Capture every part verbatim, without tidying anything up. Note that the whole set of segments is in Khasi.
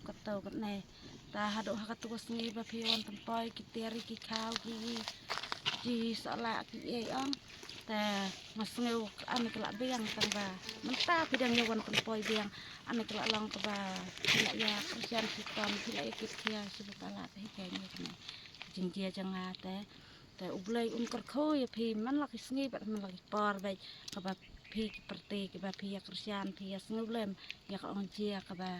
Kata katne. Ta haduh ha katu ka sngi ba phi wan pynpoi ki tiar ki khaw ki, ki sala ki ei ong. Ta nga sngew ka ani ka la biang tang ba mynta phi dang ïa wan pynpoi biang. Ani ka la long kaba phi la ïa kyrshan shitom, phi la ïa kit khia shi ba ka la ka hikai ni kane. Jingjia jong nga te. Te U Blei un kyrkhu ïa phi man la ki sngi bad man la ki por bad kaba phi ki pyrthei kiba phi ïa kyrshan, phi ïa sngewlem ïa ka ong jia kaba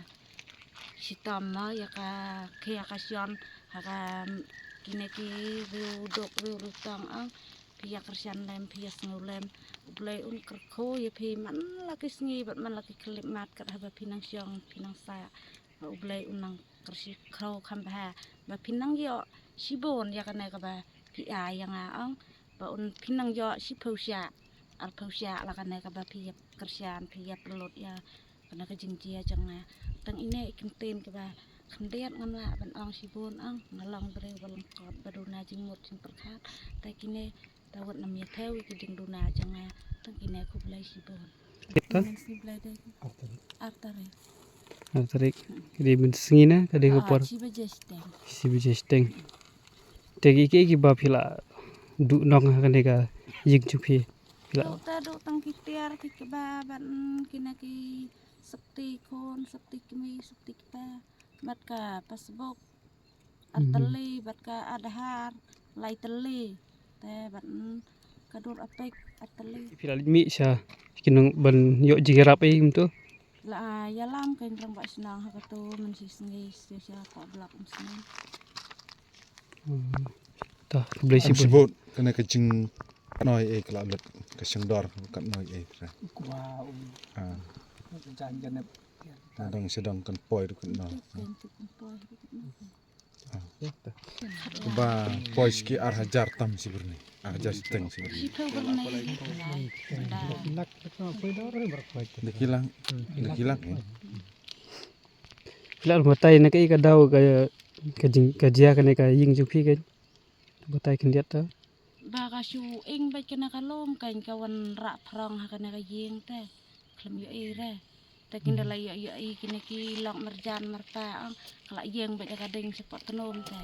shitom mo ïa ka khia ka shon ha ka kine ki riew duk riew rutong ong. Phi ïa kyrshan lem, phi ïa sngewlem. U Blei un kyrkhu ïa phi man la ki sngi bad man la ki khyllipmat kat haba phi nang shong phi nang sah. Ba U Blei un nang kyrkhu kham bha ba phi nang ïoh shibun ïa kane kaba phi ai ïa nga ong. Ba un phi nang ïoh shiphew shah arphew shah la kane kaba phi ïa kyrshan phi ïa pynlut ïa kane ka jingjia jong nga. Tang ine i kyntien kaba khyndiat ngam lah ban ong shibun ong. Nga long briew ba lyngkot ba duna jingmut jingpyrkhat. Te kine ta wat nam ïa thew ïa ki jingduna jong nga. Tang kine khublei shibun. Kita? Khublei dei. Ar tarik. Ar tarik. Ka dei mynsngi na ka dei ka por. Shi baje shiteng. Shi baje shiteng. Te ki ki kiba phi la duh nong ha kane ka ïing jong phi. Phi la. Duh ta duh tang ki tiar ki kba ban kine ki sakti khun sakti kmie sakti kpa. Bad ka passbook ar tylli bad ka Aadhaar lai tylli. Te bad ka dur apek ar tylli. Phi la leit mih sha ki nong ban ïoh jingïarap ei kumto. La ïalam kein rangbah shnong ha kato mynshisngi sha sha ka block mynsngi. Ta khublei shibun. Shibun kane ka jingnoi ei ka la lut ka shongdor ka noi ei tra. Wow. Ah. Jan jan. Dang sha dang kan poi ruh kan no. Ba poi ski ar hajar tam si byrni. Ar hajar shiteng si byrni. Shiphew byrni. Lak lak no poi dor bar poi. Lak lak. Lak lak. Lak batai na ka i ka daw ka ka jing ka jia kane ka ïing jong phi ka. Batai khyndiat ta. Ba ka shu ing bad kane ka lum kan ka wan rah phrong ha kane ka ïing te. Khlem ïohi re. Te kin da la ïoh ïohi kine ki lok marjan marpa ong ka la ïeng bad da ka ding shapoh tnum te.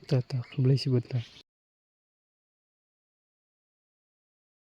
Ta ta khublei shibun ta.